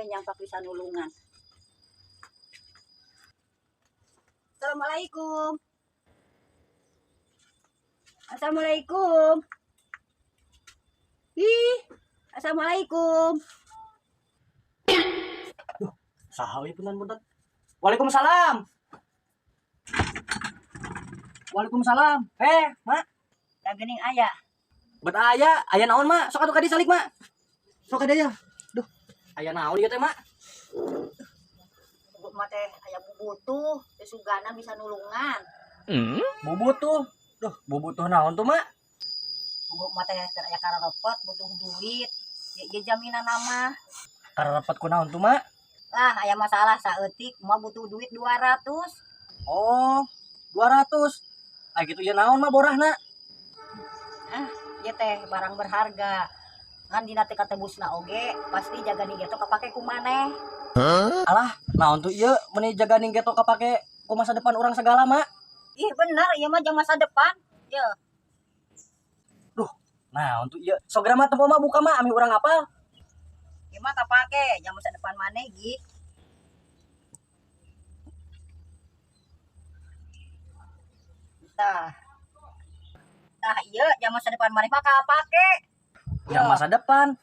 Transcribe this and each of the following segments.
Nyampak bisa nulungan. Assalamualaikum. Assalamualaikum. Ih, assalamualaikum. Duh, saha ieu punten-punten. Waalaikumsalam. Waalaikumsalam. Mak. Da geuning aya. Bet aya, aya naon, Mak? Sok atuh ka dieu salik, Mak. Sok ka dieu. Duh, aya naon ieu teh, Mak? Mak teh aya bubutuh, teh sugana bisa nulungan. Bubutuh. Duh, bubutuh naon tuh, Mak? Bubuh mah teh keur aya kararepet butuh duit. Ya, ya jaminan nama. Kararepet ku naon tuh, Mak? Lah, aya masalah saeutik, mah butuh duit 200. Oh, 200. Ah gitu ya naon mah borahna? Ah, ieu teh barang berharga. Ngan dina teh katebusna oge, pasti jaga ni geto kapake ku maneh. Huh? Alah, naon tuh ieu meuni jaga ning geto kapake ku masa depan urang segala, Mak? Ih, bener, ieu mah jang masa depan. Ye. Duh, naon tuh ieu? Sogra mah tempo mah buka mah ami urang apal. Ieu mah kapake jang masa depan maneh gi. Tah. Tah ieu jang masa depan maneh mah kapake. Jang masa depan.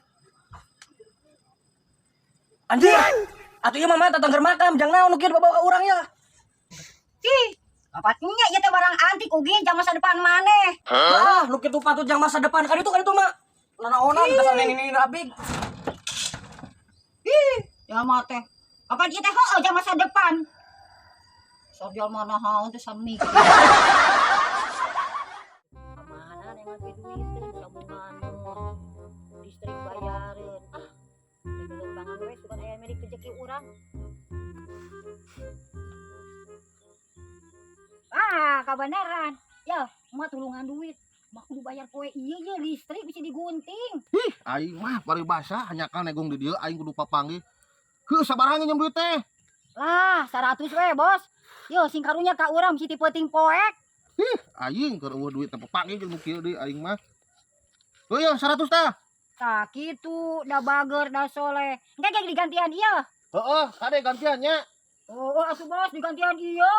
Anjir. Atuh ieu mah tatangger makam jang naon nu kieu dibawa ka urang ya. Ih, apatnya ieu teh barang antik ugi jang masa depan maneh. Ah, nu kitu patut jang masa depan kan itu mah. Nanaonan dasar nini rabig. Ih, ya mah teh. Kapan ieu teh heueuh jang masa depan. Sok jelema naon teh sami. Mana nengan duit teh sabungan listrik bayareun. Ah, dibeli pangan we sugan aya milik rezeki urang. Ah, kabeneran. Ya, mah tulungan duit. Mah kudu bayar poe ieu ye listrik bisa digunting. Ih, aing mah paribasa hanjakal negung di dieu aing kudu papanggih. Heuh, sabaraha nginjem duit teh? Lah, 100 we, Bos. Yo, sing karunya ka urang bisi peuting poek. Ih, aing keur eueuh duit teh papanggih jeung nu kieu deui aing mah. Heuh, yo 100 tah. Tah kitu, da bager da soleh. Engke ge digantian ieu. Heeh, kade gantian nya. Oh, atuh Bos digantian ieu.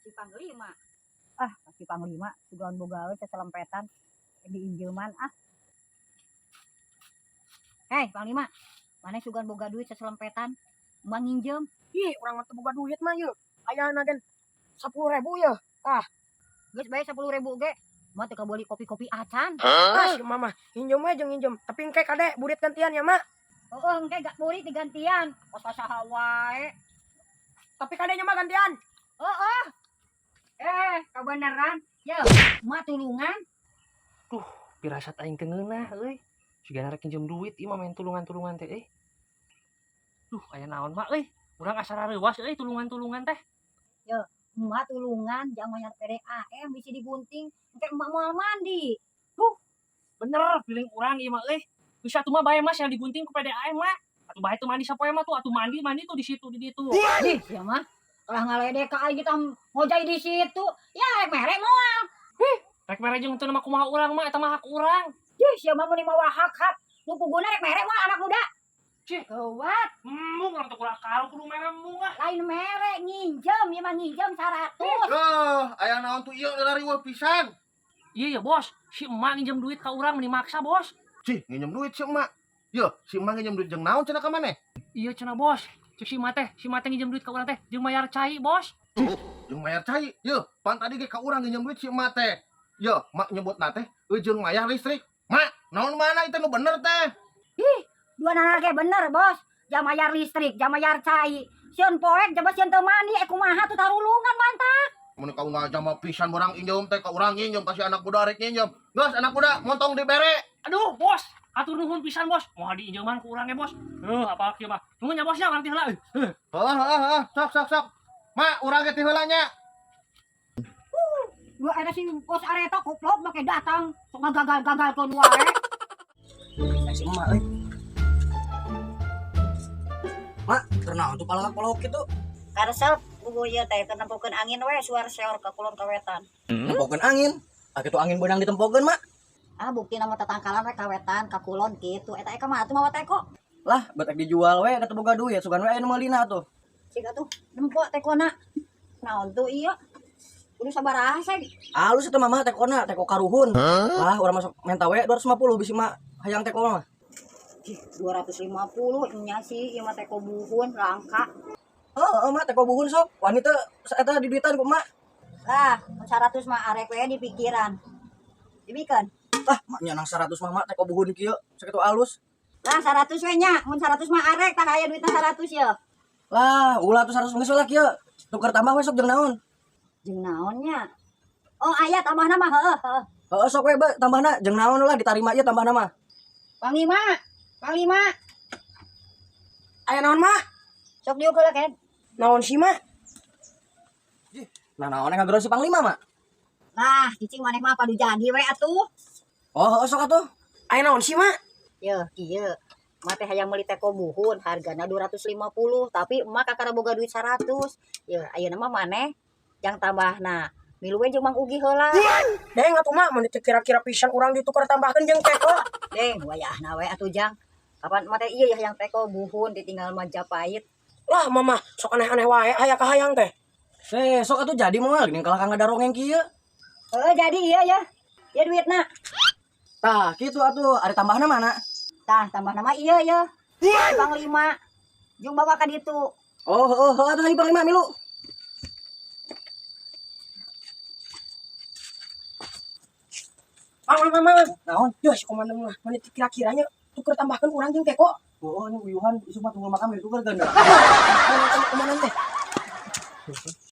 Si Panglima. Ah, si Panglima sugan boga we seselempetan diinjeuman ah. Hei, Panglima. Mana sugan boga duit seselempetan? Mang nginjem. Ih, urang mah teu boga duit mah yeuh. Ayana gen 10.000 yeuh. Tah. Geus bae 10.000 ge. Mah teu kabeuli kopi-kopi acan. Ah, si mama nginjem we jeung nginjem. Tapi engke kade burit gantian ya, Mak. Heeh, engke gak burit digantian. Kos saha wae. Tapi kade nya mah gantian. Heeh. Kabeneran. Ya, mah tulungan. Duh, pirasat aing teu ngeunah euy. Sigana rek nginjem duit ieu mah main tulungan-tulungan teh euy. Duh, aya naon mak euy? Urang asa rareuwas euy tulungan-tulungan teh. Ya, emak tulungan jang mayar PDAM bisi digunting, engke emak moal mandi. Duh, bener feeling urang ieu mah euy. Bisa tuh mah bae mas yang digunting ku PDAM mah. Atuh bae teu mandi sapoe mah tuh, atuh mandi-mandi tuh di situ di ditu. Ih, sia mah. Kalah ngaledek ka aing kita ngojay di situ. Ya rek mere moal. Ih, rek mere jeung teu mah kumaha urang mah eta mah hak urang. Ih, sia mah meuni mawa hak-hak. Nu puguna rek mere moal anak muda. Cih, gawat. Embung urang teh kurang kalau kudu mere embung ah. Lain mere nginjem, ieu mah nginjem 100. Heuh, aya naon tuh ieu riweuh pisan. Iya ya, Bos. Si emak nginjem duit ka urang meuni maksa, Bos. Cih, nginjem duit si emak. Yeuh, si emak nginjem duit jeung naon cenah ka maneh? Iya cenah, Bos. Cek si emak teh, si emak teh nginjem duit ka urang teh jeung mayar cai, Bos. Cih, jeung mayar cai. Yeuh, pan tadi ge ka urang nginjem duit si emak teh. Yeuh, mak nyebutna teh jeung mayar listrik. Mak, naon mana itu nu bener teh? Ih, dua nana ge bener, Bos. Jam mayar listrik, jam mayar cai. Sieun poek, jaba sieun teu mandi, kumaha tuh tarulungan mantap. Mun kau ngajam mah pisan urang injem teh ka urang nginjem pasti anak muda rek nginjem. Geus anak muda montong dibere. Aduh, Bos. Atur nuhun pisan, Bos. Moal diinjeman ku urang ge, Bos. Heuh, apa kieu mah. Nuhun nya, Bos nya urang ti heula. Heuh. Heuh, heuh, heuh, sok sok sok. Mak, urang ge ti heula nya. Dua era si Bos Areta koplok make datang, sok ngagagal-gagalkeun wae. Si emak euy. Mak, keur naon tuh palak-palok kitu? Karesep bubu ieu teh keur nempokeun angin we suar seor ka kulon ka wetan. Nempokeun angin? Ah kitu angin beunang ditempokeun, Mak. Ah, bukti nama tatangkalan we kawetan ka kulon kitu. Eta eka mah atuh mawa teko. Lah, bet dijual we da teu boga duit, sugan we aya nu meulina atuh. Cik atuh nempo tekona. Naon tuh iya? Kudu sabaraha seg? Alus eta mah tekona, teko karuhun. Lah, urang masuk menta we 250 bisi mah hayang teko mah. Ih, 250 nya sih ieu mah teko buhun langka. Heeh, mah teko buhun sok. Wani teu eta diduitan ku emak. Lah, mun 100 mah arek we di pikiran. Dibikeun. Lah, mak nya nang 100 mah mak teko buhun kieu, sakitu alus. Lah 100 we nya, mun 100 mah arek tah aya duitna 100 ye. Lah, ulah tuh 100 geus lah kieu. Tuker tambah we sok jeung naon? Jeung naon nya? Oh, aya tambahna mah heueuh, heueuh. Heeh, sok we be tambahna jeung naon lah ditarima ieu tambahna mah. Panglima, Panglima, Aya naon mak? sok diuk heula ken. Naon sih mak? Nah, naon ngagero si Panglima mak? Lah, cicing maneh mah padu jadi we atuh. Oh, heeh sok atuh. Aya naon sih mak? Yeuh, kieu. Emak teh hayang meuli teko buhun hargana 250, tapi emak kakara boga duit 100. Yeuh, ayeuna mah maneh jang tambahna. Milu we jeung Mang Ugi heula. Deng atuh mak mun teu kira-kira pisan urang ditukar tambahkeun jeung teko. Deng, wayahna we atuh jang. Kapan emak teh ieu ya hayang teko buhun ditinggal Majapahit. Lah mama sok aneh-aneh wae aya kahayang teh. Eh, sok atuh jadi moal geuning kalah ka ngadarongeng kieu. Heeh, jadi iya ya. Ya duitna. Tah, kitu atuh ari tambahna mana? Tah, tambahna mah iya ya. Panglima. Jeung bawa ka ditu. Oh, heeh, heeh atuh hayu Panglima milu. Mang mang mang. Naon? Yo si komandan mah mun teu kira-kiranya tuker tambahkeun urang jeung teko. Oh, ini uyuhan isuk mah tunggul makam ditukerkeun. Komandan teh.